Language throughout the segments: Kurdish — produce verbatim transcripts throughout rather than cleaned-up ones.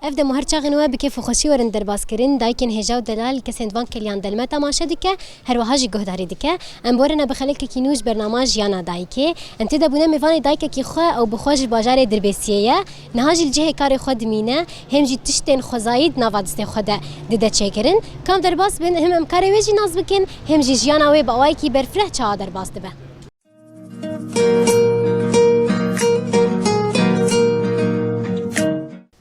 Ev dem û her çaxên we bi kêf û xweşî werin derbaskirin. Dayikên hêja û delal kesên di van keliyan de li me temaşe dike, her wiha jî guhdarî dike. Em bi we re ne bi xelekekî nû ji bernama Jiyana Dayikê. Em tê de bûne mêvanê dayikekî xwe ew bi xwe ji bajarê Dirbêsiyê ye. Niha jî li cihê karê xwe dimîne, hêm jî tiştên xwezayî di nava destê xwe de dide çêkirin. Ka em derbas bin, him em karê wê jî nas bikin, hêm jî jiyana wê bi awayekî berfireh çawa derbas dibe.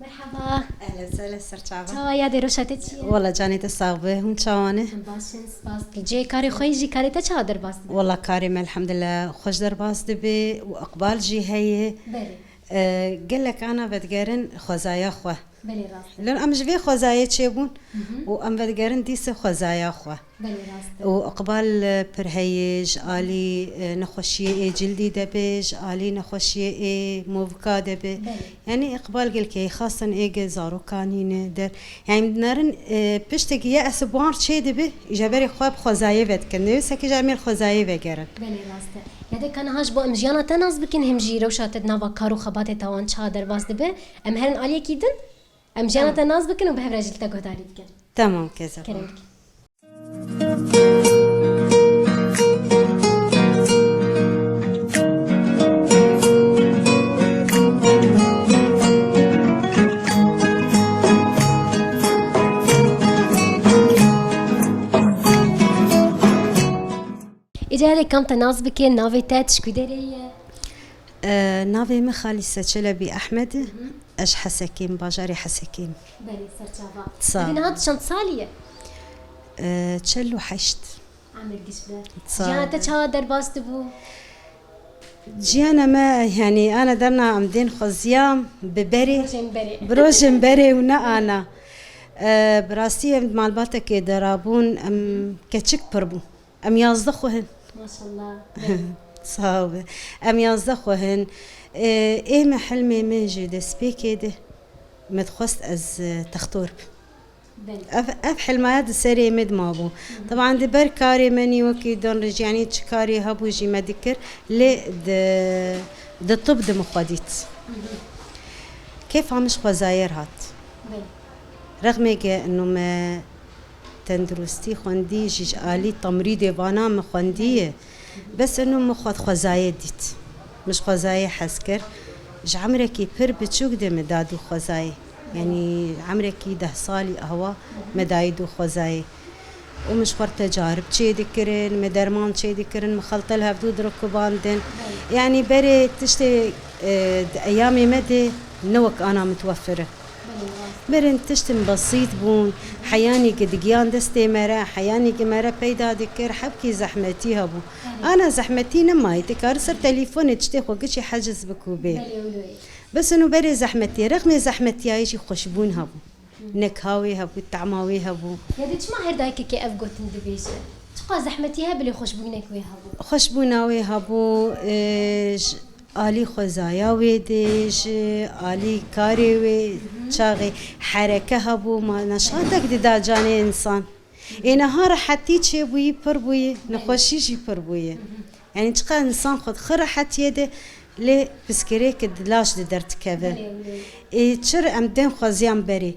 Merhaba. Ehlen sehlen, ser çava. Çawa yadê, roşa te çi ye? Wala canê te sax be, hûn çawa ne? Em baş in, spas. Cihê karê xwe yî jî, karê te çawa derbas dibe? Wala karê me elhamdulillah xweş derbas dibe û iqbal jî heye. Belê. E, gelek ana vedigerin xwezaya xwe. Belê, rast e. Lê em ji vê xwezayê çêbûn Mhm. û em vedigerin dîse xwezaya xwe. Belê, rast e. Û iqbal, e, pir heye ji alî, e, nexweşiyê ê cildî de be, ji alî nexweşiyê ê movika de be. Belê. Yanî iqbal gelkê, xasen ê ge zarokanî ne der. Yanî em dinerin, e, piştekî ye esibwar çê dibe, ji berê xwe bi xwezayê vedikin. Nivîsekî ji em ê li xwezayê vegerin. Belê, rast e. Ya de ka niha ji bo em jiyana te nas bikin, him jî rewşa te di nava kar û xebatê te wan çawa derbas dibe, em herin aliyekî din, em jiyana Tamam. te nas bikin û bi hev re jî li te guhdarî dikin. Tamam, kezeba. Kerem dikin. Îcar ê kam te nas bike, navê te, tu ji ku derê ye? E, navê min Xalîse Çelebî Ehmed e. Hı hı. Ez ji Hesekê me, bajarê Hesekê me. Belê, serçava. Sağ ol. Dibî niha tu çend salî ye? E, çel û heşt. Emir giş be. Sağ ol. Jiyana te çawa derbas dibû? Jiyana me, yanî, ana derna em dên xweziyam bi berê. Bi rojên berê. Bi rojên berê û ne ana. E, bi rastî em di malbatekê de rabûn, em keçik pir bûn. Em yazdeh xwe hin. Maşallah. Sağ ol. Em yazdeh xwe hin. Ê, ê me hilmê min ji destpêkê de me dixwest ez, e, textor bim. Belê. Ev, ev hilmaya di serê min de mabû. Hı hı. Teban di ber karê me nî wekî don re jî, yanî çi karê hebû jî me dikir, lê di, di tib de min xwe dît. Hı hı. Kêfa min ji xwezayê re hat. Belê. Rexmê ke ino me tenduristî xwendî jî ji alî temrîdê vana min xwendiye. Bes ino min xwe di xwezayê dît. Min ji xwezayê hez kir. Ji emrekî pir biçûk de min dadû xwezayê. Yanî emrekî deh salî awa min dayî dû xwezayê. Û min ji xwe re tecarib çêdikirin, min derman çêdikirin, min xelte li hevdû dirikibandin. Yanî berê tiştê, e, di eyamê me de ne wek ana mitwefir e. Belê, rast. Berên tiştin besît bûn. Heyanî ki digiyan destê me re, heyanî ki me re peyda dikir, hebkî zehmetî hebû. Belê. Ana zehmetî nemayî, tu karî ser telîfonê tiştê xwe giçî heciz bik û bê. Belê, wilo ye. Bes ino berê zehmetî, rexmê zehmetiyayê jî xweşbûn hebû. Hı. Nekha wê hebû, tehma wê hebû. Ya de çima her dayikekê ev gotin dibêje? Çiqa zehmetî hebe lê xweşbûnek wê hebû. Xweşbûna wê hebû, e, ji alî xwezaya wê de, ji alî karê wê, çaxê hereke hebû, ma neşatek dida canê însan. Ê niha rehetî çêbûyî, pir bûyî, nexweşî jî pir bûyî. Yanî çiqa însan xwe dixwe rehetiyê de, lê piskirêk di laş de derdikeve. Belê, belê. Ê çir em tên xweziyan berê.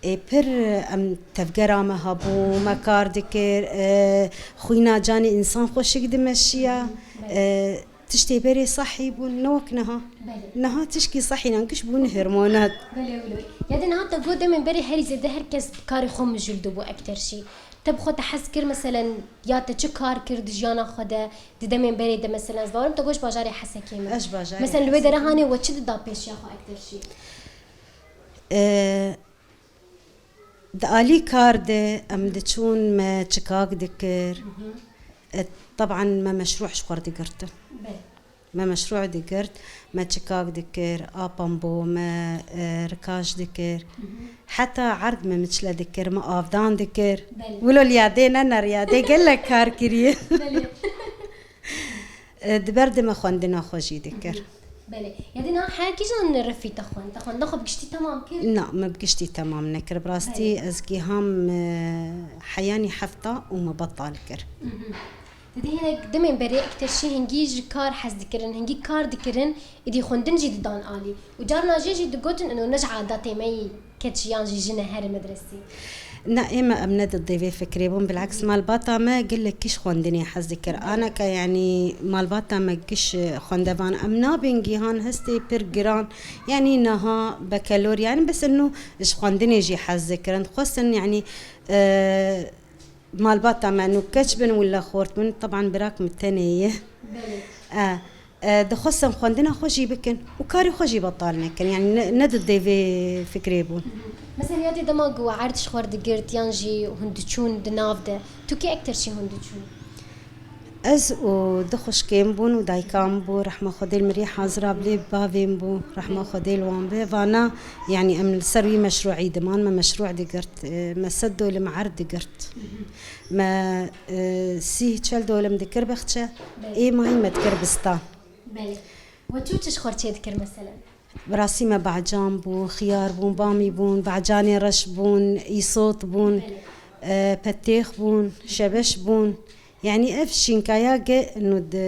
Ê pir em tevgera me hebû, me kar dikir, e, xwîna canê însan xweşik dimeşiya. Belê. E, Tiştê berê sehî bûn, ne wek niha. Belê. Niha tişkî sehî nan giş bûn hormonat. Belê, belê. Ya de niha te got demên berê herî zêde her kes bi karê xwe mijûl dibû ekter jî. Te bi xwe te hez kir, meselen, ya te çi kar kir di jiyana xwe de, di demên berê de, meselen, ez bawerim te got ji bajarê Hesekê me. Ez ji bajarê Hesekê. Meselen, li wê dere hanê we çi dida pêşiya xwe ekter jî? Ee, Di alî kar de em diçûn me çikak dikir. Mhm. E, teban me meşrû ji xwe re digirtin. Belê. Me meşrû digirt, me çikak dikir, a pambo me, e, rikaj dikir. Mhm. Heta erd me miçle dikir, me avdan dikir. Belê. Wilo li yadê ne, ne li yadê gelek kar kiriye. Belê. E, di ber de me xwendina xwe jî dikir. Belê. Ya de niha heya kîjan refî te xwend? Te xwendina xwe bi giştî temam kir? Na, me bi giştî temam nekir. Bi rastî Belê. ez giham, e, heyanî hefta û me betal kir. Mhm. Didî hinek demên berê ekterşî hingî ji kar hez dikirin, hingî kar dikirin, êdî xwendin jî didan alî. Û carna jê jî digotin, ino ne ji adatê me yî keç yan jî jin e here medresê. Na, ê me em ne di dê vê fikrê bûn, bilaks malbata me gelek giş xwendinê hez dikir. Aneka, yanî malbata me giş, e, xwendevan. Em nabên gihan hestê pir giran, yanî niha bekelor, yanî bes ino ji xwendinê jî hez dikirin. Dixwestin, yanî, e, malbata me nû keç bin wila xort bin, teban birak min tenê ye. Belê. E, e, dixwestin xwendina xwe jî bikin û karê xwe jî betal nekin. Yanî ne, ne di dê vê fikrê bûn. Mesela, yadê dema ku we erd ji xwe digirt yan jî hûn diçûn di nav de, tu kê ekter şî hûn diçûn? Ez û du xwişkêm bûn û dayika min bû, rehma Xwedê li mirî hazira bilê bavê min bû, rehma Xwedê li wan be. Vana, yanî em li ser wî meşrûî diman, me meşrû digirt, e, me sed dolim erd digirt. Me, e, sî çel dolim dikir bexçe, Belê. Ê mayî me dikir bistan. Belê. We çi û çi ji xwe çê dikir meselen? Bi rastî me bahcan bûn, xiyar bûn, bamî bûn, bahcanê reş bûn, îsot bûn, Belê. E, petêx bûn, şebeş bûn. Yanî ev şînkaya ge ino di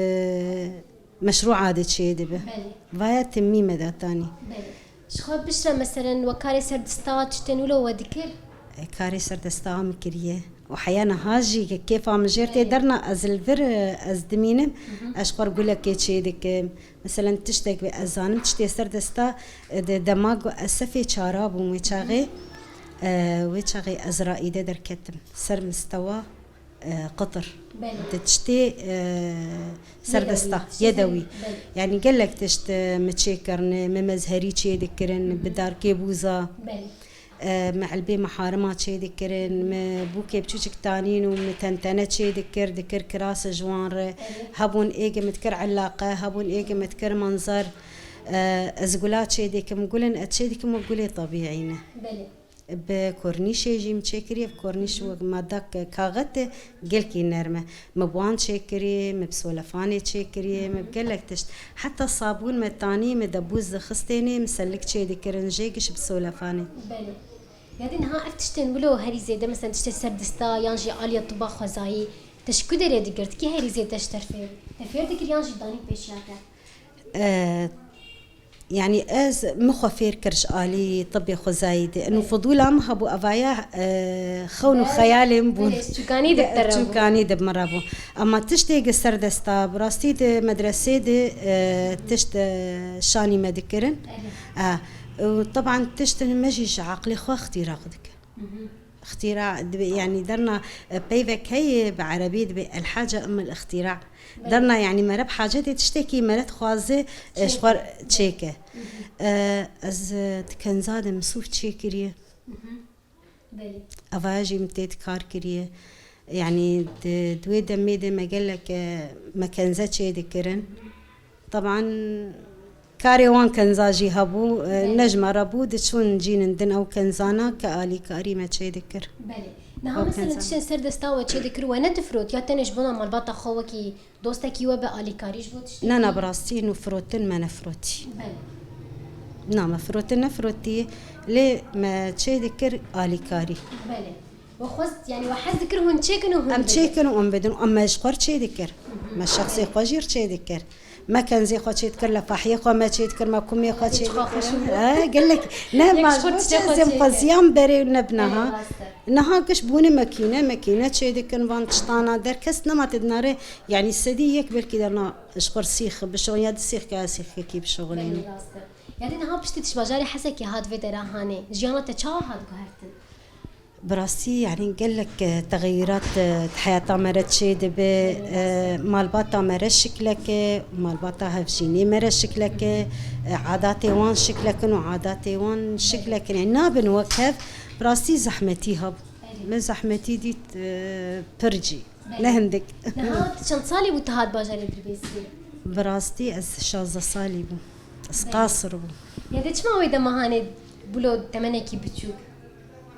meşrûa de çê dibe. Belê. Vaya timî me datanî. Belê. Ji xwe bişre, meselen, we karê serdista tiştên wilo we dikir? E, karê serdesta min kiriye. Û heya niha jî ke kêfa min jêr tê Belê. Derna ez li vir, e, ez dimînim, Hı hı. Ez ji xwe gulekê çê dikim. Meselen, tiştek be ez zanim, tiştê serdesta, e, de dema ku ez sefê çara bûm wê çaxê, e, wê çaxê ez raîde derketim. Ser mistewa, e, qitir. Belê. Di tiştê, e, serdesta, Yedewî, yedewî. Belê. Yanî gelek tişt, e, mi çê kirine, mi mezherî çê dikirin, Hı hı. Bi darkê bûza. Belê. E, mi elbê miharima çê dikirin, mi bûkê biçûçik tanîn û mi tentene çê dikir, dikir kirase ji wan re. Belê. Hebûn êgê mi dikir elaqe, hebûn êgê mi dikir manzer. E, ez gula çê dikim, gulên ez çê dikim û gulê tebîî ne. Belê. Bi kornîşê jî min çêkiriye, bi kornîş wek madak kaxet e, gelkî nerm e. Min bi wan çêkiriye, min bi solefanê çêkiriye, min bi gelek tişt. Heta sabûn me tanî, min de bûz dixistênê, min selik çêdikirin, jê giş bi solefanê. Belê. Yadî niha ev tiştên wilo herî zêde, mesela tiştê serdista yan jî aliya tiba xwezayî, te ji ku derê digirt? Kî herî zêde ji te fêr, te fêr dikir yan jî danî pêşiya te? E, Yanî ez min xwe fêr kir ji alî tibê xwezayî de. Eno fidûla min hebû evaya, e, xewn û Belê. Xeyalê min bûn. Belê, çûkanî de te re bû. Çûkanî de min re bû. Ema tiştê gi serdesta, bi rastî di medresê de, e, tişt, e, şanî me dikirin. Erê. E, û teban tişt me jî ji aqlê xwe îxtîra xwe dike. Mhm. Îxtîra dibe, yanî derna, e, peyvek heye bi erebî dibe El Hace Ummul Îxtîra. Belê. Derna, yanî mere bi hacetê tiştekî mere dixwaze, e, ji xwe çêke. Mhm. E, ez, e, di kenza de min sûf çêkiriye. Mhm. Belê. Evaya jî min tê di kar kiriye. Yanî di, di wê demê de me gelek, e, me kenze çê dikirin. Teban karê wan kenza jî hebû, e, Belê. Ne ji me re bû, diçûn cînin din ew kenzana ke alîkarî me çê dikir. Belê. Niha Ew mesela kenza. Tiştên ser desta we çê dikir, we ne difirot ya tenê ji bona malbata xwe wekî dostekî we be alîkarî ji bo tiştekî? Na, na, bi rastî nû firotin me nefirotî. Belê. Na, me firotin nefirotî, lê me çê dikir alîkarî. Belê. We xwest, yanî we hez dikir hûn çêkin û hûn Em bidin. Çêkin û em bidin. Em me ji xwe re çê dikir. Mhm. Me şexsê xwe jî re çê dikir. Me kenzê xwe çê dikir, lefahiyê xwe me çê dikir, me kumê xwe Yanî çê çiqa dikir. Xweş bû. He, gelek. Ne Yek ma ji xwe ji tiştê xwe zêm çê dikir. Qeziyam berê û nebnaha. Belê, rast e. Niha giş bûne mekîne, mekîne çê dikin van tiştana. Der kes nema te dinare, yanî sedî yek belkî derna ji xwe re sîx bişixulin ya di sîx ke sîxekî bişixulin. Belê, rast e. Yanî niha piştî tu ji bajarê Hesekê hat vê dera hanê, jiyana te çawa hat guhertin? Bi rastî, yanî gelek, e, texeyîrat, e, di heyata me re çê dibe, e, malbata me re şiklek e, malbata hevjînê me re şiklek e, e, adatê wan şiklek in û adatê wan şiklek in. Yanî nabin wek hev, bi rastî zehmetî hebû. Erê. Me zehmetî dît, e, pir cî. Belê. Ne hindik. Niha tu çend salî bû tu hat bajarê Dirbêsiyê? Bi rastî ez şazdeh salî bûm. Ez Belê. Qasir bûm. Ya de çima wê dema hanê bilo temenekî biçûk?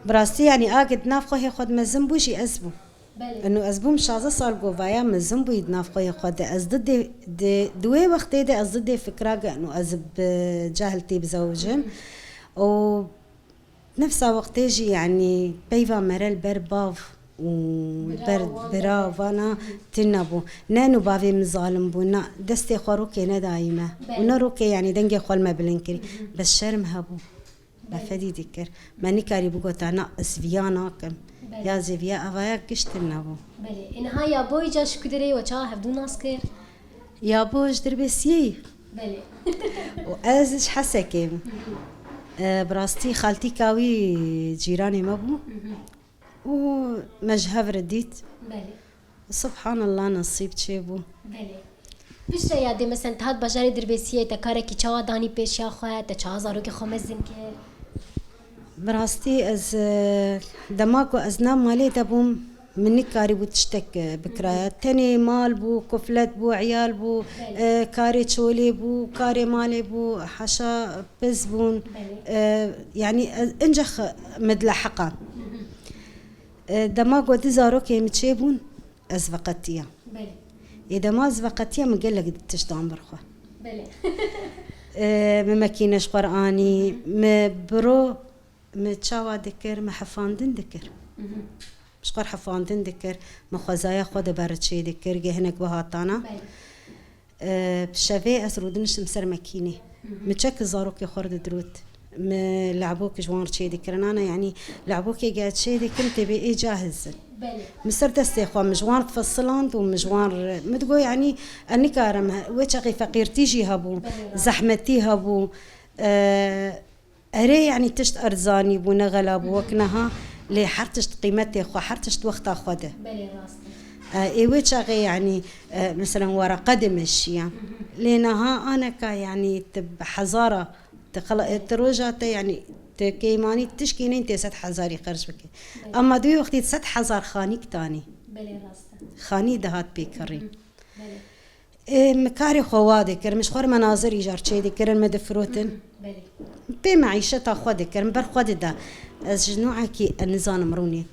Bi rastî, yanî, a ke di nav xwehê xwe de mezin bû jî ez bûm. Belê. Eno ez bûm şazdeh sal govaya mezin bûyî di nav xwehê xwe de. Ez di dê, di, di wê wextê de ez di dê fikra ge eno ez bi cahil tê bizewicim. Hı hı. Û nefsa wextê jî, yanî, peyva mere li ber bav û ber bira vana tune bû. Ne nû bavê min zalim bû, na destê xwe rokê nedayî me. Û ne rokê, yanî dengê xwe li me bilind kirî. Bes şerm hebû. Me fedî dikir. Me nikarî bigota, na ez viya nakim. Ya zê viya evaya giş tune bû. Belê. Ê niha ya bo îca ji ku derê we çawa hevdû nas kir? Ya bo ji Dirbêsiyê yî. Belê. Û ez ji Hesekê im. E, bi rastî xaltîka wî cîranê me bû. Û me ji hev re dît. Belê. Subhanallah, nesîb çêbû. Belê. Piştre ya dê, mesen, te hat bajarê Dirbêsiyê, te karekî çawa danî pêşiya xwe, te çawa zarokê xwe mezin kir? Bi rastî ez, e, dema ku ez nav malê de bûm, min nikarîbû tiştek, e, bikiraya. Tenê mal bû, kuflet bû, eyal bû, Belê. e, karê çolê bû, karê malê bû, haşa piz bûn. Belê. E, yanî ez, incex min dileheqan. E, dema ku du zarokê min çêbûn, ez veqetiya. Belê. Ê dema ez veqetiya, min gelek tişt dan ber xwe. Belê. E, min mekîne ji xwe re anî, min biro, min çawa dikir, min hefandin dikir. Ji xwe re hefandin dikir, min xwezaya xwe di ber çê dikir, gê hinek bihatana. Belê. E, şevê ez rûdiniştim ser mekînê. Min çek zarokê xwe re didirût. Min lehbok ji wan re çê dikirin. Ana, yanî lehbokê ge çê dikin, tê bê ê cahiz in. Belê. Min ser destê xwe, min ji wan re difesiland û min ji wan re, min digot, yanî, ez nikarim, he-, wê çaxê feqîrtî jî hebû, Belê, rast. zehmetî hebû. E, Erê, yanî tişt erzanî bû, ne xela bû wek niha, lê her tişt qîmetê xwe, her tişt wexta xwe de. Belê, rast e. E, ê wê çaxê, yanî, e, mesela wereqe dimeşiya. Lê niha aneka, yanî tu bi hezara, tu xela-, e, tu roja te, yanî tu keymanî tişkî neyên tê sed hezarî xerc bike. Belê. Ama di wî wextî sed hezar xanîk tanî. Belê, rast e. Xanî dihat pêkirîn. Belê. Ê, min karê xwe wa dikir, min ji xwe re menazir îcar çê dikirin, min difirotin. Belê. Pê meîşeta xwe dikirin, ber xwe dida. Ez ji nûekî, ez nizanim rûnê.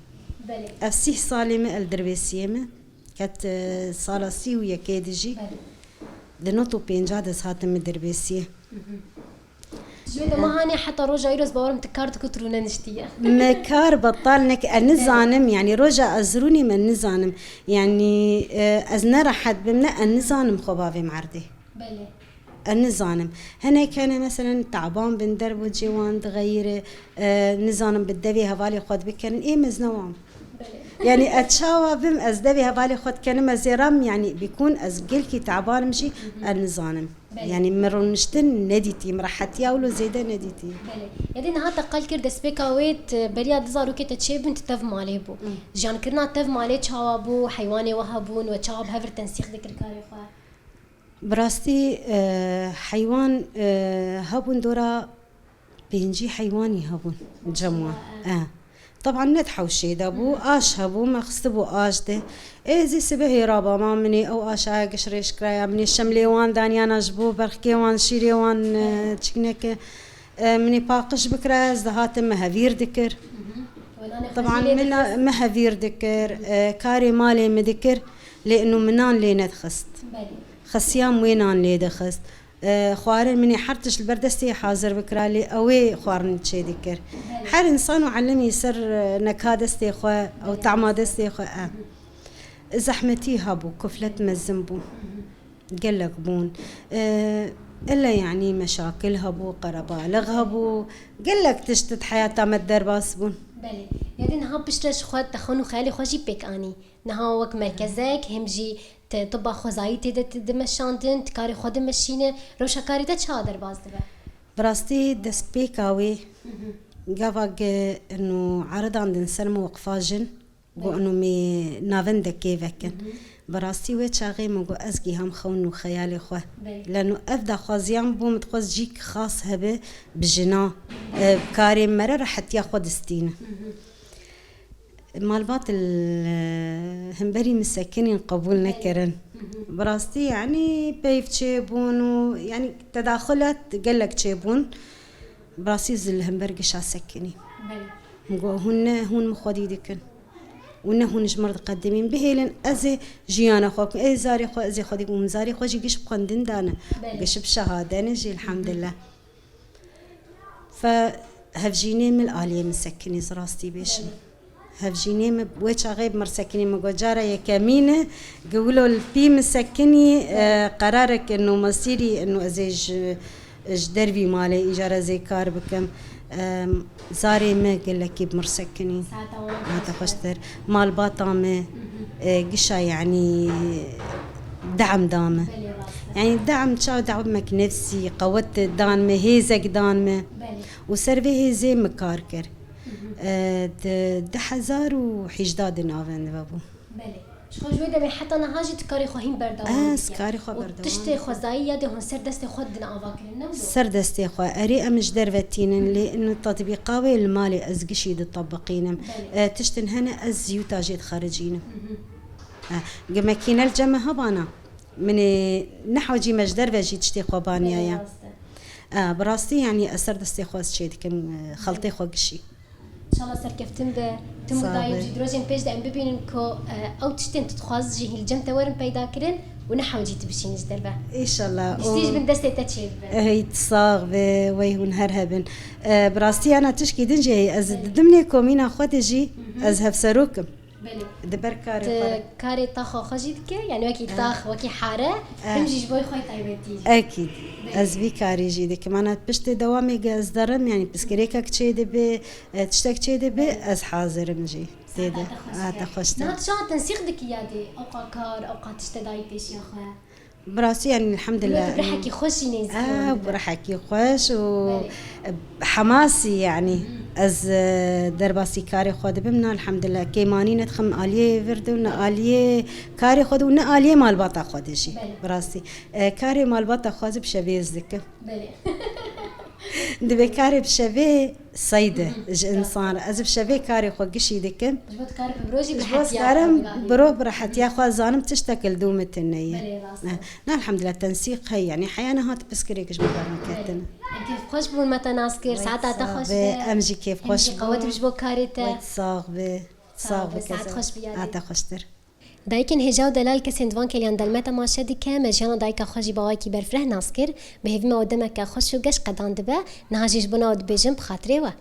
Belê. Ev sîh salê min el Dirbêsiyê min, ket, e, sala sî û yekê dijî. Belê. Di nod û pênca de ez hatim min Dirbêsiyê. Ji wê dema hanê heta roja îro ez bawerim tu kar dikî tu rûneniştiye. Me kar betal neke, ez nizanim, yanî roja ez rûnîm ez nizanim. Yanî, e, ez ne rehet bim, ne ez nizanim xwe bavêm erdê. Belê. Ez nizanim. Hinek hene meselen taban bin derbo cê wan dixeyire, e, nizanim bi devê hevalê xwe dibikerin. Ê ez ne wan. Belê. Yanî ez çawa bim, ez devê hevalê xwe dikenim, ez ê ram, yanî bikûn ez gelkî tabanim jî, ez nizanim. Belê. Yanî min rûniştin nedîtî, min rehetiya wilo zêde nedîtî. Belê. Ya dê niha te qal kir destpêka wê, tu beriya du zarokê te çêbûn, tu tev malê bû. Hı. Jiyankirina tev malê çawa bû, heywanê we hebûn, we çawa bi hev re tensîq dikir karê xwe? Bi rastî, e, heywan, e, hebûn dora pêncî heywanî hebûn cem wan. E. Teban ne di hewşê de bû, aş hebû, me xistibû aş de. Ê zî sibehê rabama minê ew aşa giş rêş kiraya, minê şemlê wan daniyana ji bo berxkê wan, şîrê wan, e, çikneke, e, minê paqij bikiraya, ez dihatim me hevîr dikir. Teban min me hevîr dikir, e, karê malê min dikir, lê inu min nan lê nedixist. Belê. Xesiyam wê nan lê dixist. E, xwarin minê her tişt li ber destê hazir bikira, lê ew ê xwarin çê dikir. Belê. Her însan û elimî ser, e, neka destê xwe, ew tama destê xwe, e. Zehmetî hebû, kuflet mezin bû. Gelek bûn. E, ele yanî meşakil hebû, qerebalix hebû. Gelek tişt di heyata me derbas bûn. Belê. Ya dê niha piştre ji xwe te xwin û xeyalê xwe jî pêk anî. Niha wek merkezek, hem jî te tiba xwezayî tê de dimeşandin, tu karê xwe dimeşîne, rewşa karê te çawa derbas dibe? Bi rastî destpêka wê, gava ge inu eredandin ser min weqfa jin, got inu mê navendekê vekin. Bi rastî wê çaxê min got ez giham xewn û xeyalê xwe. Belê. Leno ev daxwaziyan bo min dixwest cîk xas hebe bi jina, e, karê me re rehetiya xwe distîne. Malbat li hemberî min sekinîn qebûl nekirin. Bi rastî, yanî peyv çêbûn û, yanî, tedaxulat gelek çêbûn. Bi rastî ez li hember gişa sekinî. Belê. Min got, hûn ne, hûn min xwedî dikin. Û ne hûn ji min re diqedimîn. Bihêlin, ez ê jiyana xwe bikim. Ê zarê xwe, ez ê xwedî bikim. Zarê xwe jî giş bi xwendin dane. Belê. Giş bi şehadene jî, elhamdulillah. Fe hevjînê min li aliyê min sekinî, ez rastî bêjim. Hevjînê min wê çaxê bi mir sekinî, min got cara yekemîn e, gi wilo li pî min sekinî, e, qerarek ino mesîrî ino ez ê ji, ji dervî malê îcar ez ê kar bikim. E, zarê min gelekî bi mir sekinî. Saeta wan Hate xweştir. Malbata min, e, gişa yanî de'm da min. Belê, rast e. Yanî de'm çaw de'mek nefsî, qewet dan min, hêzek dan min. Belê. Û ser vê hêzê min kar kir. E, di du hezar û hejda di navend ve bû. Belê. Ji xwe ji wê demê heta niha jî tu karê xwe hîn berdewam dike. Ez karê xwe berdewam dikim. Û tiştê xwezayî ya dê hûn ser destê xwe didin ava kirin, ne wilo? Ser destê xwe. Erê em ji derve tînin, lê ino tetbîqa wê li malê ez gişî ditebiqînim. Belê. E, tiştin hene ez zîwta jê dixericînim. Mhm. E, gi mekîne li cem me hebana. Min ê nehewcî me ji derve jî tiştê xwe baniyaye. Belê, rast e. E, bi rastî yanî ez ser destê xwe ez çê dikim, e, xeltê xwe gişî. Înşallah serkeftin be. Tim Sağ dayî be. Jî di rojên pêş de em bibînin ku, e, ew tiştên tu dixwaz jî hîn li cem te werin peyda kirin û nehewcî tu bişînî ji derve. Înşallah. Giştî ji bin destê te çê bibe. Ey, tu sax be, wey hûn her hebin. E, bi rastî yana tişkî din jî heye. Ez Belê. Di dimnê komîna xwe de jî Hı hı. Ez hevserok im. Belê. Di ber karê Tu xwe re. Karê taxa xwe jî dike? Yani wekî Ha. Tax, wekî hare, Ha. Him jî ji bo xwe taybetî jî. Ekîd. Belê. Ez vî karî jî dikim. Ana piştê dewamê ge ez derim, yani piskirêkek çê dibe, e, tiştek çê dibe, Belê. Ez hazir im jî. Tê de. Saeta te xweş Ha, be. Te xweş te. Niha tu çawa tensîq dikî ya dê? Ewqa kar, ewqa tişte dayî pêşiya xwe? Bi rastî, yani, elhamdulillah. Bi rihekî xweş jî nêzîkî wan dibe. Bi rihekî xweş û Belê. Hemasî, yani, Hı. Ez, e, derbasî karê xwe dibim, na, elhamdulillah. Kêmanî nedixim aliyê vir de û ne aliyê karê xwe de û ne aliyê malbata xwe de jî. Belê. Bi rastî. E, karê malbata xwe ez bi şevê ez dikim. Belê. Divê karê bi şevê seyde Hı hı. Ji insan re. Ez bi şevê karê xwe gişî dikim. Ji bo tu karî bi mirov jî bi Ji bo rehetiya karim xwe bigihî. Bi mirov bi rehetiya xwe zanim tiştek li dû min tune ye. Belê, rast e. Eh, na, elhamdulillah, tensîq heye. Yani heya niha tu piskirêk ji min derneketin. Belê. Em kêfxweş bûn me te nas kir. Wey Saeta te sax xweş be. Be. Em jî kêfxweş Em jî qewet bûn. Bi ji bo karê te. Wey sax be. Sağ Sax ol, be, saet kızım. Hoş bir yerde. Hata xweştir. Dayikên hêja û delal kesên di van keliyan delme temaşe dike, me jiyana dayika xwe jî bi awayekî berfireh nas kir. Bi hêvî me ew demeke xweş û geş qedan dibe. Niha jî ji bona ew dibêjin bi xatirê we.